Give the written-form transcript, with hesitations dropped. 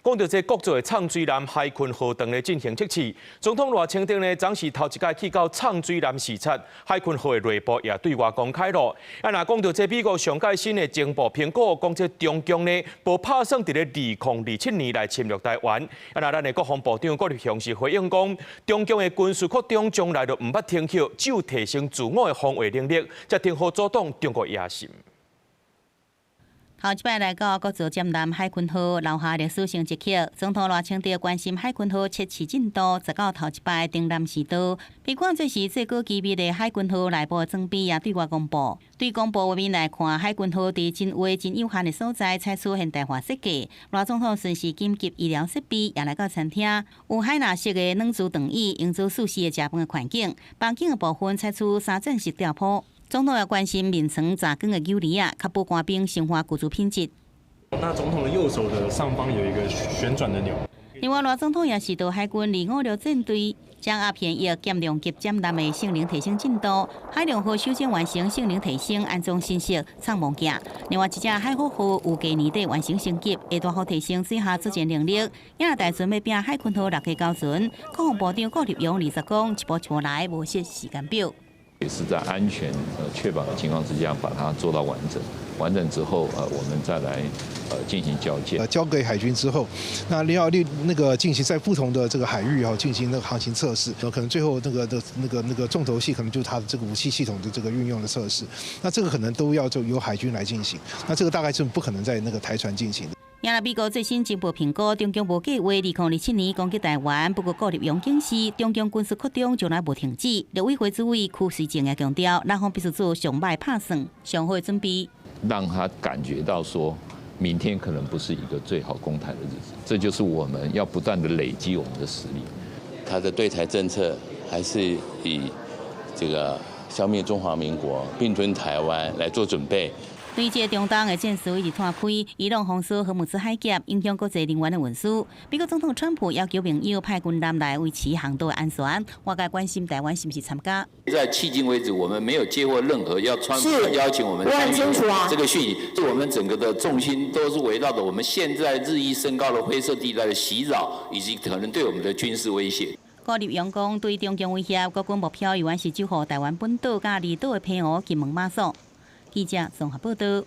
講到這國造的藏水艦海鯤號當咧進行測試，總統賴清德呢，昨是頭一擺去到藏水艦視察，海鯤號的內部也對外公開咯。啊，若講到這美國上蓋新的情報評估，講這中共呢，無拍算佇咧2027年來侵略台灣。啊，若咱的國防部長郭立雄是回應講，中共的軍事擴張從來就毋捌停歇，只有提升自我的防衛能力，才能好阻擋中國野心。頭一擺來到國造艦艦海鯤號留下歷史性一刻。總統賴清德關心海鯤號測試進度，十九頭一擺登艦視導。被看做是最高機密的海鯤號內部裝備也對外公布。對公布畫面來看，海鯤號佇真話真有限的所在採取現代化設計。賴總統巡視緊急醫療設備，也來到餐廳，有海藍色的軟座長椅，營造舒適的食飯的環境。房間的部分採取三層式吊鋪。總統也關心眠床雜更的幼兒仔，確保官兵生活居住品質。那總統的右手的上方有一個旋轉的鈕。另外，賴總統也視導海軍256戰隊將鴉片翼減量級艦艦的性能提升進度，海龍號首先完成性能提升，安裝新式暢望鏡。另外，一隻海虎號預計年底完成升級，會大幅提升水下作戰能力。也大船欲拚海鯤號6架高船，國防部長顧立雄二十講，一步一步來，無設時間表。也是在安全確保的情況之下，把它做到完整。完整之後，我們再來進行交接。交給海軍之後，那要另那個進行在不同的這個海域哈進行那個航行測試，可能最後那個的那個那個重頭戲可能就是它的這個武器系統的這個運用的測試。那這個可能都要就由海軍來進行。那這個大概是不可能在那個台船進行的。也若美國最新情報評估，中共無計劃2027年攻擊台灣。不過顧立雄警示，中共軍事擴張從來無停止。陸委會主委柯瑞正也強調，南方必須做上歹拍算，上好的準備。讓他感覺到說，明天可能不是一個最好攻台的日子。這就是我們要不斷的累積我們的實力。他的對台政策還是以這個消滅中華民國、併吞台灣來做準備。對這個中東的戰事一直拖開，伊朗封鎖荷姆茲海峽，影響國際能源的運輸。美國總統川普要求盟友派軍艦來維持航道的安全。外界關心台灣是毋是參加？在迄今為止，我們沒有接獲任何要川普邀請我們參與這個訊息。我們整個的重心都是圍繞着我們現在日益升高的灰色地帶的襲擾，以及可能對我們的軍事威脅。顧立雄講，對中共威脅，國軍目標猶原是守護台灣本島佮離島的澎湖、金門、馬祖。記者綜合報道。